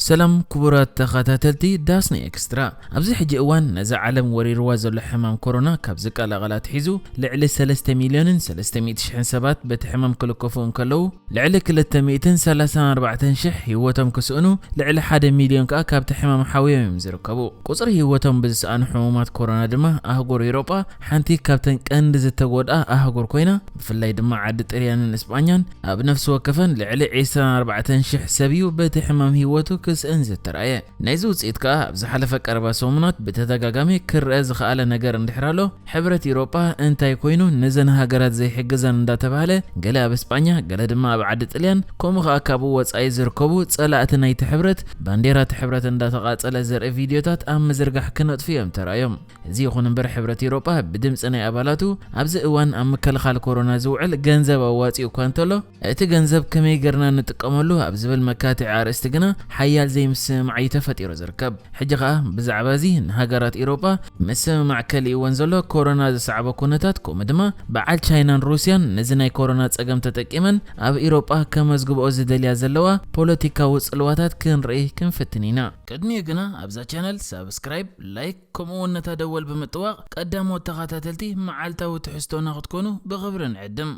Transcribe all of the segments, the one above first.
ሰላም ክቡራት ተኸታተልቲ ዳስና ኤክስትራ። ኣብዚ ሕጂ እዋን ነዛ ዓለም ወሪርዋ ዘሎ ሕማም ኮሮና ካብ ዝቀላቐል ኣትሒዙ ልዕሊ ሰለስተ ሚልዮንን ሰለስተ ሚእቲ ሽሕን ሰባት በቲ ሕማም ክልከፉ እንከለዉ፣ ልዕሊ ክልተ ሚእትን ሰላሳን ኣርባዕተን ሽሕ ህይወቶም ክስእኑ፣ ልዕሊ ሓደ ሚልዮን ከኣ ካብቲ ሕማም ሓውዮም እዮም ዝርከቡ። ቁጽሪ ህይወቶም ብዝሰኣኑ ሕሙማት ኮሮና ድማ ኣህጉር ኤውሮጳ ሓንቲ ካብተን ቀንዲ ዝተጎድኣ ኣህጉር ኮይና፣ ብፍላይ ድማ ዓዲ ጥልያንን እስጳኛን ኣብ ነፍሲ ወከፈን ልዕሊ ዕስራን ኣርባዕተን ሽሕ ሰብ እዩ በቲ ሕማም ህይወቱ ክስእን ዝተራእየ። ናይዚ ውጽኢት ከኣ ኣብ ዝሓለፈ ቀረባ ሰሙናት ብተደጋጋሚ ክረአ ዝኸኣለ ነገር እንድሕር ኣሎ፣ ሕብረት ኤውሮጳ እንታይ ኮይኑ ነዘን ሃገራት ዘይሕግዘን እንዳተባህለ ገለ ኣብ እስጳኛ፣ ገለ ድማ ኣብ ዓዲ ጥልያን፣ ከምኡ ከኣ ካብኡ ወጻኢ ዝርከቡ ጸላእቲ ናይቲ ሕብረት ባንዴራ እቲ ሕብረት እንዳተቓጸለ ዘርኢ ቪድዮታት ኣብ ምዝርጋሕ ክነጥፉ እዮም ተራእዮም። እዚ ይኹን እምበር ሕብረት ኤውሮጳ ብድምጺ ናይ ኣባላቱ ኣብዚ እዋን ኣብ ምክልኻል ኮሮና ዝውዕል ገንዘብ ኣዋጺኡ እኳ እንተሎ፣ እቲ ገንዘብ ከመይ ጌርና ንጥቀመሉ ኣብ ዝብል መካትዒ ኣርእስቲ ግና ሓያል ዘይምስምማዕ እዩ ተፈጢሩ ዝርከብ። ሕጂ ኸኣ ብዛዕባ እዚ ንሃገራት ኤውሮጳ ምስምማዕ ከሊእወን ዘሎ ኮሮና ዘስዓቦ ኩነታት፣ ከምኡ ድማ በዓል ቻይናን ሩስያን ነዚ ናይ ኮሮና ጸገም ተጠቂመን ኣብ ኤውሮጳ ከመዝግብኦ ዝደልያ ዘለዋ ፖለቲካዊ ጽልዋታት ክንርኢ ክንፍትን ኢና። ቅድሚኡ ግና ኣብዛ ቻነል ሳብስክራይብ፣ ላይክ፣ ከምኡ እውን ነታ ደወል ብምጥዋቕ ቀዳሞት ተኸታተልቲ መዓልታዊ ትሕዝቶና ክትኮኑ ብኽብሪ ንዕድም።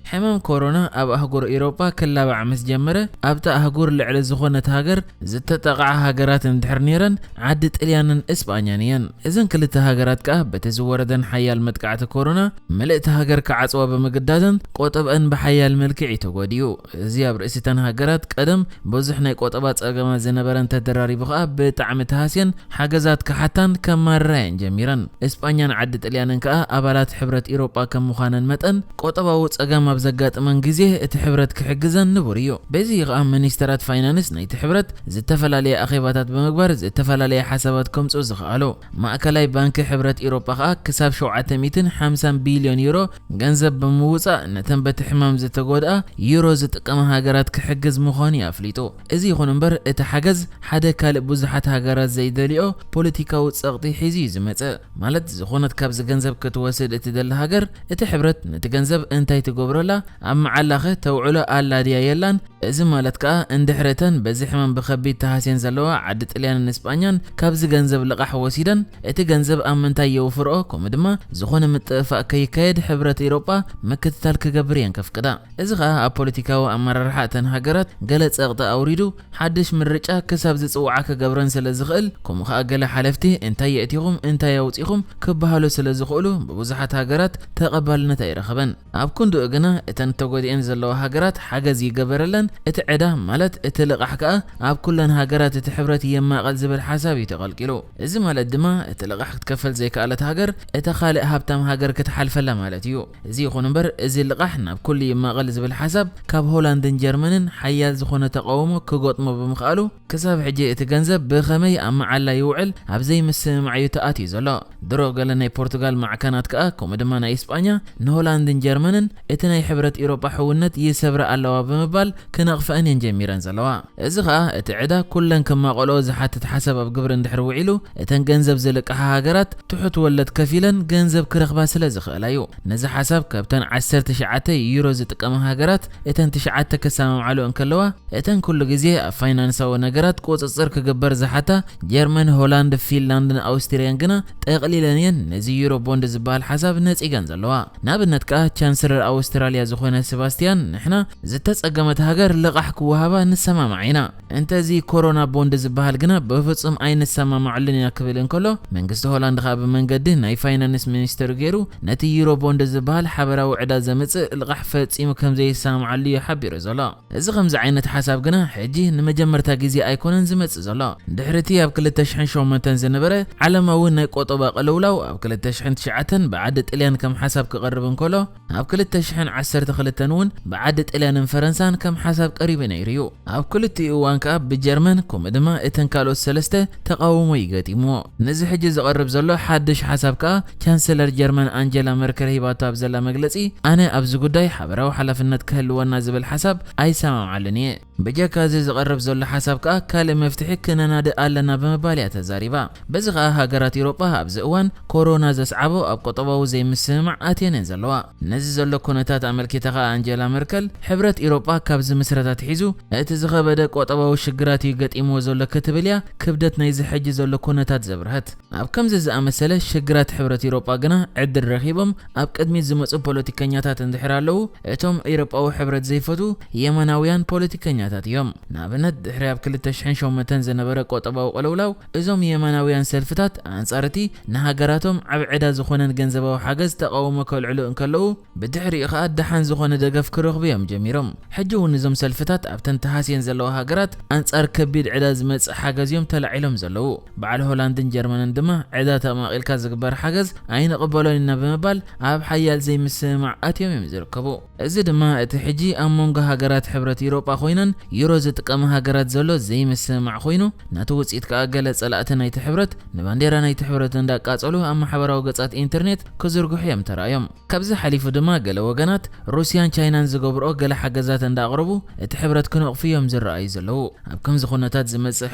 ሕማም ኮሮና ኣብ ኣህጉር ኤውሮጳ ክላባዕ ምስ ጀመረ፣ ኣብታ ኣህጉር ልዕሊ ዝኾነት ሃገር ዝተጠቕዓ ሃገራት እንድሕር ነይረን፣ ዓዲ ጥልያንን እስጳኛን እየን። እዘን ክልተ ሃገራት ከኣ በቲ ዝወረደን ሓያል መጥቃዕቲ ኮሮና፣ ምልእቲ ሃገር ክዓጽዋ ብምግዳደን፣ ቆጠብአን ብሓያል መልክዕ እዩ ተጎዲኡ። እዚ ኣብ ርእሲተን ሃገራት ቀደም ብዙሕ ናይ ቆጠባ ጸገማት ዝነበረን ተደራሪቡ ከኣ ብጣዕሚ ተሃስየን ሓገዛት ክሓታን ከማርራየን ጀሚረን። እስጳኛን ዓዲ ጥልያንን ከኣ ኣባላት ሕብረት ኤውሮጳ ከም ምዃነን መጠን፣ ቆጠባዊ ጸገም ኣብ ዘጋጥመን ግዜ እቲ ሕብረት ክሕግዘን ንቡር እዩ። በዚ ከኣ ሚኒስተራት ፋይናንስ ናይቲ ሕብረት ዝተፈላለየ ኣኼባታት ብምግባር ዝተፈላለየ ሓሳባት ከምጽኡ ዝኸኣሉ። ማእከላይ ባንኪ ሕብረት ኤውሮጳ ከኣ ክሳብ ሸውዓተ ሚእትን ሓምሳን ቢልዮን ዩሮ ገንዘብ ብምውጻእ ነተን በቲ ሕማም ዝተጎድኣ ዩሮ ዝጥቀማ ሃገራት ክሕግዝ ምዃኑ እዩ ኣፍሊጡ። እዚ ይኹን እምበር እቲ ሓገዝ ሓደ ካልእ ብዙሓት ሃገራት ዘይደልዮ ፖለቲካዊ ጸቕጢ ሒዙ እዩ ዝመጽእ። ማለት ዝኾነት ካብዚ ገንዘብ ክትወስድ እትደሊ ሃገር እቲ ሕብረት ነቲ ገንዘብ እንታይ ትገብረላ፣ ኣብ መዓላኸ ተውዕሎ ኣላ ድያ የላን፣ እዚ ማለት ከኣ እንድሕር እተን በዚ ሕማም ብኸቢድ ተሃስየን ዘለዋ ዓዲ ጥልያንን እስጳኛን ካብዚ ገንዘብ ልቓሕ ወሲደን፣ እቲ ገንዘብ ኣብ ምንታይ የውፍርኦ፣ ከምኡ ድማ ዝኾነ ምጥፍፋእ ከይካየድ ሕብረት ኤውሮጳ ምክትታል ክገብር እየን ከፍቅዳ። እዚ ከኣ ኣብ ፖለቲካዊ ኣመራርሓ እተን ሃገራት ገለ ጸቕጢ ኣውሪዱ፣ ሓድሽ ምርጫ ክሳብ ዝጽውዓ ክገብረን ስለ ዝኽእል፣ ከምኡ ከኣ ገለ ሓለፍቲ እንታይ የእቲኹም እንታይ ኣውጺኹም ክበሃሉ ስለ ዝኽእሉ፣ ብብዙሓት ሃገራት ተቐባልነት ኣይረኸበን። ኣብ ክንድኡ ግና እተን ተጎዲኤን ዘለዋ ሃገራት ሓገዝ ይገበረለን፣ እቲ ዕዳ ማለት እቲ ልቓሕ ከኣ ኣብ ኩለን ሃገራት እቲ ሕብረት የማቐል ዝብል ሓሳብ እዩ ተቐልቂሉ። እዚ ማለት ድማ እቲ ልቓሕ ክትከፈል ዘይከኣለት ሃገር እታ ካልእ ሃብታም ሃገር ክትሓልፈላ ማለት እዩ። እዚ ይኹን እምበር እዚ ልቓሕ ናብ ኩሉ ይማቐል ዝብል ሓሳብ ካብ ሆላንድን ጀርመንን ሓያል ዝኾነ ተቓውሞ ክገጥሞ ብምኽኣሉ፣ ክሳብ ሕጂ እቲ ገንዘብ ብኸመይ ኣብ መዓላ ይውዕል ኣብ ዘይምስምማዕ እዩ ተኣትዩ ዘሎ። ድሮ ገለ ናይ ፖርቱጋል ማዕከናት ከኣ፣ ከምኡ ድማ ናይ እስጳኛ፣ ንሆላንድን ጀርመንን እቲ ናይ ሕብረት ኤውሮጳ ሕውነት ይሰብራ ኣለዋ ብምባል ክነቕፈአን እየን ጀሚረን ዘለዋ። እዚ ከኣ እቲ ዕዳ ኩለን ከማቐልኦ ዝሓትት ሓሳብ ኣብ ግብሪ እንድሕር ውዒሉ፣ እተን ገንዘብ ዝልቅሓ ሃገራት ትሑት ወለድ ከፊለን ገንዘብ ክረኽባ ስለ ዝኽእላ እዩ። ነዚ ሓሳብ ካብተን ዓሰርተ ትሽዓተ ዩሮ ዝጥቀማ ሃገራት እተን ትሽዓተ ክሰማምዓሉ እንከለዋ፣ እተን ኩሉ ግዜ ኣብ ፋይናንሳዊ ነገራት ቁጽጽር ክግበር ዝሓታ ጀርመን፣ ሆላንድ፣ ፊንላንድን ኣውስትርያን ግና ጠቕሊለን እየን ነዚ ዩሮ ቦንድ ዝበሃል ሓሳብ ነጺገን ዘለዋ። ንኣብነት ከኣ ቻንስለር ኣውስትራልያ ዝኾነ ሰባስቲያን፣ ንሕና ዝተጸገመት ሃገር ልቓሕ ክወሃባ ንሰማማዕ ኢና። እንተ እዚ ኮሮና ቦንድ ዝበሃል ግና ብፍጹም ኣይንሰማማዕሉን ኢና ክብል እንከሎ፣ መንግስቲ ሆላንድ ከኣ ብመንገዲ ናይ ፋይናንስ ሚኒስተሩ ገይሩ ነቲ ዩሮ ቦንድ ዝበሃል ሓበራዊ ዕዳ ዘምጽእ ልቓሕ ፈጺሙ ከም ዘይሰማማዓሉ እዩ ሓቢሩ ዘሎ። እዚ ከምዚ ዓይነት ሓሳብ ግና ሕጂ ንመጀመርታ ግዜ ኣይኮነን ዝመጽእ ዘሎ። ድሕሪ እቲ ኣብ ክልተ ሽሕን ሸሞንተን ዝነበረ ዓለማዊ ናይ ቆጠባ ቅልውላው ኣብ ክልተ ሽሕን ትሽዓተን ብዓዲ ጥልያን ከም ሓሳብ ክቐርብ እንከሎ፣ ኣብ ክልተ ሽሕን ዓሰርተ ክልተን እውን ብዓዲ ጥልያንን ፈረንሳን ከም ሓሳብ ቀሪቡ ነይሩ እዩ። ኣብ ክልቲኡ እዋን ከኣ ብጀርመን ከምኡ ድማ እተን ካልኦት ሰለስተ ተቓውሞ እዩ ገጢምዎ። ነዚ ሕጂ ዝቐርብ ዘሎ ሓድሽ ሓሳብ ከኣ ቻንስለር ጀርመን ኣንጀላ መርከል ሂባቶ ኣብ ዘላ መግለጺ፣ ኣነ ኣብዚ ጉዳይ ሓበራዊ ሓላፍነት ክህልወና ዝብል ሓሳብ ኣይሰማምዓሉን እየ። ብጀካ እዚ ዝቐርብ ዘሎ ሓሳብ ከኣ ካልእ መፍትሒ ክነናድእ ኣለና ብምባል እያ ተዛሪባ። በዚ ከኣ ሃገራት ኤውሮጳ ኣብዚ እዋን ኮሮና ዘስዓቦ ኣብ ቁጠባዊ ዘይምስምማዕ ኣትየን እየን ዘለዋ። ነዚ ዘሎ ኩነታት ኣመልኪታ ከኣ ኣንጀላ መርከል፣ ሕብረት ኤውሮጳ ካብ ዝምስረት ኣትሒዙ እቲ ዝኸበደ ቁጠባዊ ሽግራት እዩ ገጢምዎ ዘሎ ክትብል እያ ክብደት ናይዚ ሕጂ ዘሎ ኩነታት ዘብርሀት። ኣብ ከምዚ ዝኣመሰለ ሽግራት ሕብረት ኤውሮጳ ግና ዕድል ረኺቦም ኣብ ቅድሚት ዝመጹ ፖለቲከኛታት እንድሕር ኣለዉ፣ እቶም ኤውሮጳዊ ሕብረት ዘይፈትዉ የማናውያን ፖለቲከኛታት እዮም። ንኣብነት፣ ድሕሪ ኣብ ክልተ ሽሕን ሸሞንተን ዝነበረ ቁጠባዊ ቅልውላው፣ እዞም የማናውያን ሰልፍታት ኣንጻር እቲ ንሃገራቶም ዓቢ ዕዳ ዝኾነን ገንዘባዊ ሓገዝ ተቓውሞ ከልዕሉ እንከለዉ፣ ብድሕሪኡ ኸኣ ደሓን ዝኾነ ደገፍ ክረኽቡ እዮም ጀሚሮም። ሕጂ እውን እዞም ሰልፍታት ኣብተን ተሃስየን ዘለዋ ሃገራት ኣንጻር ከቢድ ዕዳ ዝመጽእ ሓገዝ እዮም ተላዒሎም ዘለዉ። በዓል ሆላንድን ጀርመንን ድማ ዕዳ ተማቒልካ ዝግበር ሓገዝ ኣይንቕበሎን ኢና ብምባል ኣብ ሓያል ዘይምስምማዕ ኣትዮም እዮም ዝርከቡ። እዚ ድማ እቲ ሕጂ ኣብ መንጎ ሃገራት ሕብረት ኤውሮጳ ኮይነን ዩሮ ዝጥቀማ ሃገራት ዘሎ ዘይምስምማዕ ኮይኑ፣ ናቱ ውጽኢት ከኣ ገለ ጸላእቲ ናይቲ ሕብረት ንባንዴራ ናይቲ ሕብረት እንዳቃጸሉ ኣብ ማሕበራዊ ገጻት ኢንተርኔት ክዝርግሑ እዮም ተራእዮም። ካብዚ ሓሊፉ ድማ ገለ ወገናት ሩስያን ቻይናን ዝገብርኦ ገለ ሓገዛት እንዳቕረቡ እቲ ሕብረት ክነቕፉ እዮም ዝረኣዩ ዘለዉ። ኣብ ከምዚ ኩነታት ዝመጽእ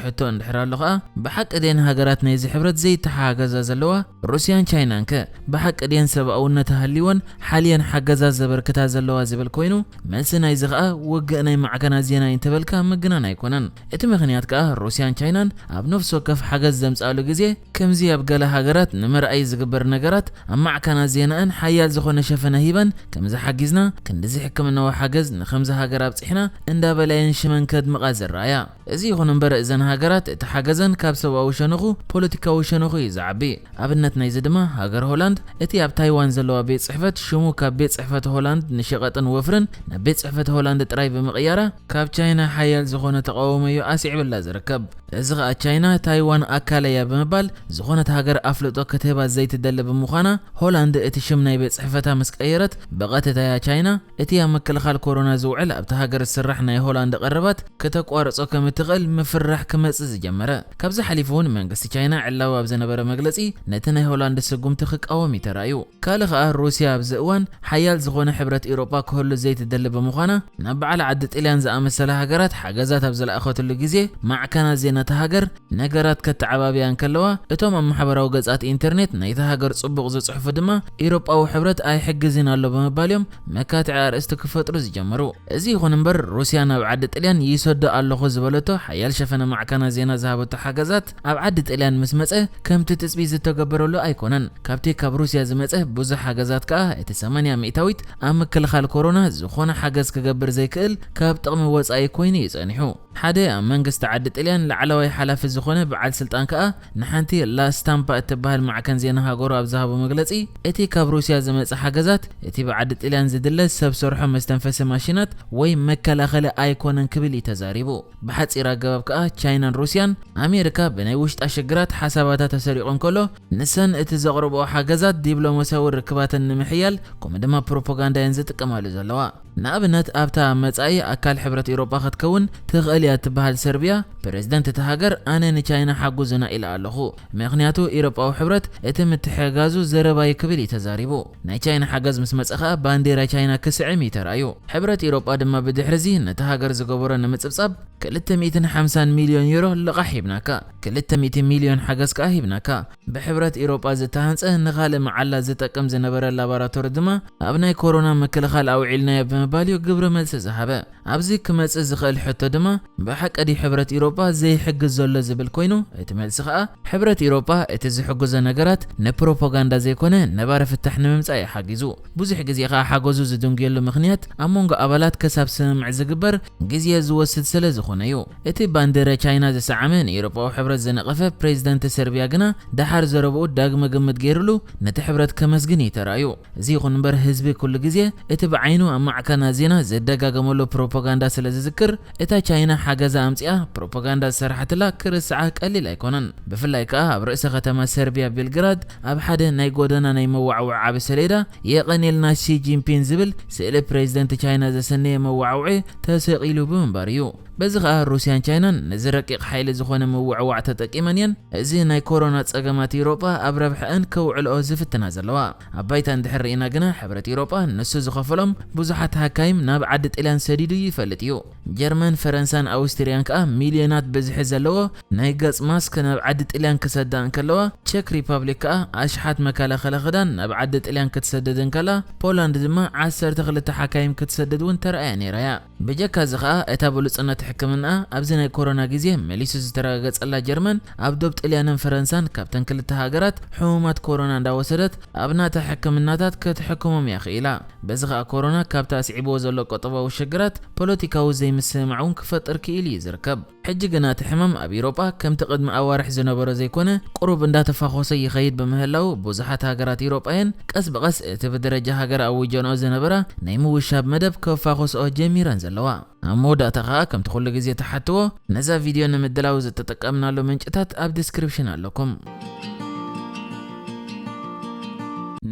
ሕቶ እንድሕር ኣሎ ኸኣ፣ ብሓቂ ድየን ሃገራት ናይዚ ሕብረት ዘይተሓጋገዛ ዘለዋ? ሩስያን ቻይናን ከ ብሓቂ ድየን ሰብኣውነት ሃልይወን ሓልየን ሓገዛት ዘበርክታ ዘለዋ ዝብል ኮይኑ፣ መልሲ ናይዚ ኸኣ ውግእ ናይ ማዕከናት ዜና እዩ እንተበልካ ምግናን ኣይኮነን። እቲ ምኽንያት ከኣ ሩስያን ቻይናን ኣብ ነፍሲ ወከፍ ሓገዝ ዘምጽኣሉ ግዜ ከምዚ ኣብ ገለ ሃገራት ንምርኣይ ዝግበር ነገራት ኣብ ማዕከናት ዜናኣን ሓያል ዝኾነ ሸፈነ ሂበን፣ ከምዚ ሓጊዝና፣ ክንድዚ ሕክምናዊ ሓገዝ ንከምዚ ሃገር ኣብጺሕና እንዳበላየን ሽመን ከድምቓ ዝረኣያ። እዚ ይኹን እምበር እዘን ሃገራት እቲ ሓገዘን ካብ ሰብኣዊ ሸነኹ ፖለቲካዊ ሸነኹ እዩ ዝዓቢ። ኣብነት ናይዚ ድማ ሃገር ሆላንድ እቲ ኣብ ታይዋን ዘለዋ ቤት ጽሕፈት ሽሙ ካብ ቤት ጽሕፈት ሆላንድ ንሸቐጥን ወፍርን ናብ ቤት ጽሕፈት ሆላንድ ጥራይ ብምቕያራ ካብ ቻይና ሓያል ዝኾነ ተቓውሞ እዩ ኣስዒብላ ዝርከብ። እዚ ኸኣ ቻይና ታይዋን ኣካለይ እያ ብምባል ዝኾነት ሃገር ኣፍልጦ ክትህባ ዘይትደሊ ብምዃና፣ ሆላንድ እቲ ሽም ናይ ቤት ጽሕፈታ ምስ ቀየረት፣ ብቐጥታ እያ ቻይና እቲ ኣብ ምክልኻል ኮሮና ዝውዕል ኣብታ ሃገር ዝስራሕ ናይ ሆላንድ ቀረባት ክተቋርጾ ከም እትኽእል ምፍርራሕ ክመጽእ ዝጀመረ። ካብዚ ሓሊፉ እውን መንግስቲ ቻይና ዕላዊ ኣብ ዝነበረ መግለጺ ነቲ ናይ ሆላንድ ስጉምቲ ክቃወም እዩ ተራእዩ። ካልእ ኸኣ ሩስያ ኣብዚ እዋን ሓያል ዝኾነ ሕብረት ኤውሮጳ ክህሉ ዘይትደሊ ብምዃና፣ ናብ በዓል ዓዲ ጥልያን ዝኣመሰላ ሃገራት ሓገዛት ኣብ ዝለኣኸትሉ ግዜ፣ ማዕከናት ዜና እታ ሃገር ነገራት ከተዓባብያ እንከለዋ፣ እቶም ኣብ ማሕበራዊ ገጻት ኢንተርኔት ናይታ ሃገር ጽቡቕ ዝጽሕፉ ድማ፣ ኤውሮጳዊ ሕብረት ኣይሕግዝን ኣሎ ብምባል እዮም መካትዒ ኣርእስቲ ክፈጥሩ ዝጀመሩ። እዚ ይኹን እምበር፣ ሩስያ ናብ ዓዲ ጥልያን ይሰዶ ኣለኹ ዝበለቶ ሓያል ሸፈነ ማዕከናት ዜና ዝሃበቶ ሓገዛት ኣብ ዓዲ ጥልያን ምስ መጸ፣ ከምቲ ትጽቢት ዝተገበረሉ ኣይኮነን። ካብቲ ካብ ሩስያ ዝመጸ ብዙሕ ሓገዛት ከኣ፣ እቲ ሰማንያ ሚእታዊት ኣብ ምክልኻል ኮሮና ዝኾነ ሓገዝ ክገብር ዘይክእል፣ ካብ ጥቕሚ ወጻኢ ኮይኑ እዩ ጸኒሑ። ሓደ ኣብ መንግስቲ ዓዲ ጥልያን ላዕለዋይ ሓላፊ ዝኾነ በዓል ስልጣን ከኣ ንሓንቲ ላ ስታምፓ እትበሃል ማዕከን ዜና ሃገሩ ኣብ ዝሃቦ መግለጺ፣ እቲ ካብ ሩስያ ዝመጽእ ሓገዛት፣ እቲ ብዓዲ ጥልያን ዝድለ ሰብ ሰርሖ መስተንፈሲ ማሽናት ወይ መከላኸሊ ኣይኮነን ክብል እዩ ተዛሪቡ። ብሓጺር ኣገባብ ከኣ ቻይናን ሩስያን ኣሜሪካ ብናይ ውሽጣ ሽግራት ሓሳባታ ተሰሪቑ እንከሎ፣ ንሰን እቲ ዘቕርብኦ ሓገዛት ዲፕሎማስያዊ ርክባተን ንምሕያል ከምኡ ድማ ፕሮፓጋንዳ እየን ዝጥቀማሉ ዘለዋ። ንኣብነት፣ ኣብታ መጻኢ ኣካል ሕብረት ኤውሮጳ ክትከውን ትኽእል እያ እትበሃል ሰርቢያ፣ ፕረዚደንት እታ ሃገር ኣነ ንቻይና ሓጉዙና ኢለ ኣለኹ፣ ምኽንያቱ ኤውሮጳዊ ሕብረት እቲ ምትሕግጋዙ ዘረባይ ክብል እዩ ተዛሪቡ። ናይ ቻይና ሓገዝ ምስ መጸ ኸኣ ባንዴራ ቻይና ክስዕም እዩ ተራእዩ። ሕብረት ኤውሮጳ ድማ ብድሕርዚ ነታ ሃገር ዝገበሮ ንምጽብጻብ ክልተ ሚእትን ሓምሳን ሚልዮን ዩሮ ልቓሕ ሂብናካ፣ ክልተ ሚእቲ ሚልዮን ሓገዝ ከኣ ሂብናካ። ብሕብረት ኢሮጳ ዝተሃንጸ ንኻልእ መዓላ ዝጠቅም ዝነበረ ላቦራቶሪ ድማ ኣብ ናይ ኮሮና ምክልኻል ኣውዒልናዮ ብምባል እዩ ግብረ መልሲ ዝሃበ። ኣብዚ ክመጽእ ዝኽእል ሕቶ ድማ፣ ብሓቂ ድዩ ሕብረት ኢሮጳ ዘይሕግዝ ዘሎ ዝብል ኮይኑ፣ እቲ መልሲ ኸኣ ሕብረት ኢሮጳ እቲ ዝሕግዞ ነገራት ንፕሮፓጋንዳ ዘይኮነ ነባሪ ፍታሕ ንምምጻእ እዩ ሓጊዙ። ብዙሕ ግዜ ኸኣ ሓገዙ ዝድንጉየሉ ምኽንያት ኣብ መንጎ ኣባላት ክሳብ ስምምዕ ዝግበር ግዜ ዝወስድ ስለ ዝኾነ እዩ። እቲ ባንዴራ ቻይና ዝሰዓመ ንኤውሮጳዊ ሕብረት ዝነቐፈ ፕሬዚደንት ሰርቢያ ግና ደሓር ዘረብኡ ዳግመ ግምት ገይሩሉ ነቲ ሕብረት ከመስግን እዩ ተራእዩ። እዚ ይኹን እምበር ህዝቢ ኩሉ ግዜ እቲ ብዓይኑ ኣብ ማዕከናት ዜና ዝደጋገመሉ ፕሮፓጋንዳ ስለ ዝዝክር እታ ቻይና ሓገዛ ኣምጺኣ ፕሮፓጋንዳ ዝሰራሕትላ ክርስዓ ቀሊል ኣይኮነን። ብፍላይ ከኣ ኣብ ርእሰ ከተማ ሰርቢያ ቤልግራድ ኣብ ሓደ ናይ ጎደና ናይ መዋዕውዒ ዓቢ ሰሌዳ የቐንየልና ሺ ጂንፒን ዝብል ስእሊ ፕሬዚደንት ቻይና ዘሰነየ መዋዕውዒ ተሰቒሉ ብምንባር እዩ። በዚ ኸኣ ሩስያን ቻይናን ነዚ ረቂቕ ሓይሊ ዝኾነ ምውዕዋዕ ተጠቂመን እየን እዚ ናይ ኮሮና ጸገማት ኢሮጳ ኣብ ረብሐአን ከውዕልኦ ዝፍትና ዘለዋ። ኣብ ባይታ እንድሕር ርኢና ግና ሕብረት ኢሮጳ ንሱ ዝኸፈሎም ብዙሓት ሓካይም ናብ ዓዲ ጥልያን ሰዲዱ ይፈልጥ እዩ። ጀርመን፣ ፈረንሳን ኣውስትርያን ከኣ ሚልዮናት ብዝሒ ዘለዎ ናይ ገጽ ማስክ ናብ ዓዲ ጥልያን ክሰዳ እንከለዋ፣ ቸክ ሪፓብሊክ ከኣ ኣሽሓት መከላኸሊ ክዳን ናብ ዓዲ ጥልያን ክትሰድድ እንከላ፣ ፖላንድ ድማ ዓሰርተ ክልተ ሓካይም ክትሰድድ እውን ተራእያ ነይራ እያ። ብጀካ እዚ ከኣ እታ ብሉጽነት ሕክምና ኣብዚ ናይ ኮሮና ግዜ መሊሱ ዝተረጋገጸላ ጀርመን ኣብ ዶብ ጥልያንን ፈረንሳን ካብተን ክልተ ሃገራት ሕሙማት ኮሮና እንዳወሰደት ኣብ ናታ ሕክምናታት ክትሕክሞም እያ ክኢላ። በዚ ከኣ ኮሮና ካብቲ ኣስዒብዎ ዘሎ ቁጠባዊ ሽግራት ፖለቲካዊ ዘይምስምማዕ እውን ክፈጥር ክኢሉ እዩ ዝርከብ። ሕጂ ግና እቲ ሕማም ኣብ ኢሮጳ ከምቲ ቅድሚ ኣዋርሕ ዝነበሮ ዘይኮነ ቁሩብ እንዳተፋኾሰ ይኸይድ ብምህላው ብዙሓት ሃገራት ኢሮጳየን ቀስ ብቐስ እቲ ብደረጃ ሃገር ኣዊጀንኦ ዝነበራ ናይ ምውሻብ መደብ ከፋኾስኦ ጀሚረን ዘለዋ። ኣብ መወዳእታ ከኣ ከምቲ ኩሉ ግዜ ተሓትዎ ነዛ ቪድዮ ንምድላው ዝተጠቀምናሉ ምንጭታት ኣብ ዲስክሪፕሽን ኣለኩም።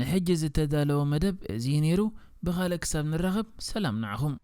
ንሕጂ ዝተዳለወ መደብ እዚ እዩ ነይሩ። ብኻልእ ክሳብ ንራኸብ ሰላም ንዓኹም።